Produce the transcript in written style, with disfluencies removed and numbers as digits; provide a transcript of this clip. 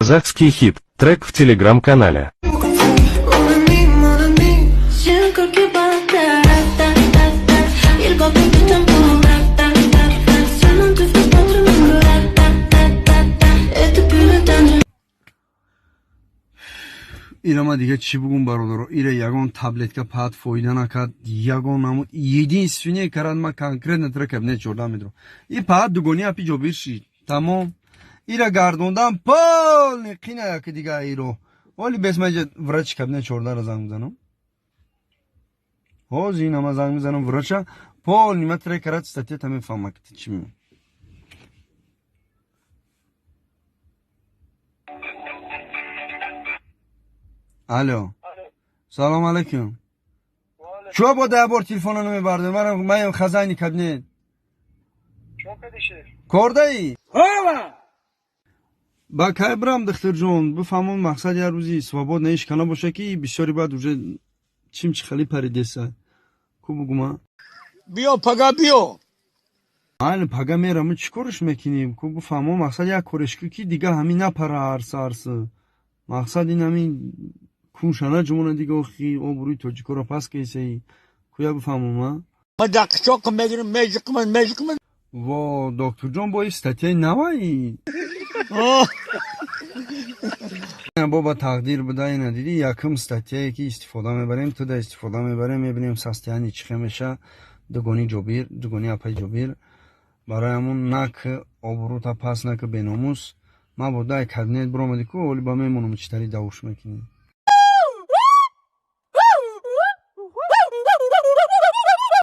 Казахский хит. Трек в телеграм-канале. Mon ami. J'ai un cœur qui bat, ta, ta, ta, ta. Il bat plus de tempo, ta, ta, ta, ta. Seulement te fais battre mon cœur, ta, ta, ta, ta. Et depuis le temps, Ирама дига чӣ бугум, бародаро? Ира ягон таблетка паат фоида накард, ягон намуд. Единственное карад, ма конкретно тра кабинет 14 медро. И паат дугони апи Ҷобир шид, тамом. Ира гардондан полный қина яки дига иро. Оли бесмаҷа врачи кабинет 14-ра занг мизанам. Ҳозир инама занг мизанам врача, полный ма тра карад, статьята мефаҳма, ки чӣ мемон. Алло. Салом алейкум. Чё бо да бор телефона намебарде? Манам маям хазайни кабинет. Кордаи? Ба кай бирам, духтурҷон, бифаҳмон, мақсад як рӯзи свободна иш кана боша, ки бисёри баъд уже чим чи хали паридеса. Ку бугума? Биё, пага биё. Майли, пага мерам, чӣ корш мекунем? Ку бифаҳмон, мақсад як кореш ку, ки дига ҳамин напара арса арса. Мақсад ин ҳамин куншана ҷумона дига охи обрӯи тоҷикоро пас кесаи. Куя бифаҳмом, а? Ма дар қишлоқ мегирим, межиқман, межиқман. Во, докторҷон, бо ин статьяи наваи. Боба тақдир буда, ина диди, якум статьяе ки истифода мебарем, туда истифода мебарем, мебинем состояние чӣ хел меша. Дугони Ҷобир, дугони апаи Ҷобир. Барои ҳамун нак обрӯта пас нака, беномус. Ман бо дай кабинет биромадӣ ку, оли ба мемонам, чӣ тари давуш мекунӣ.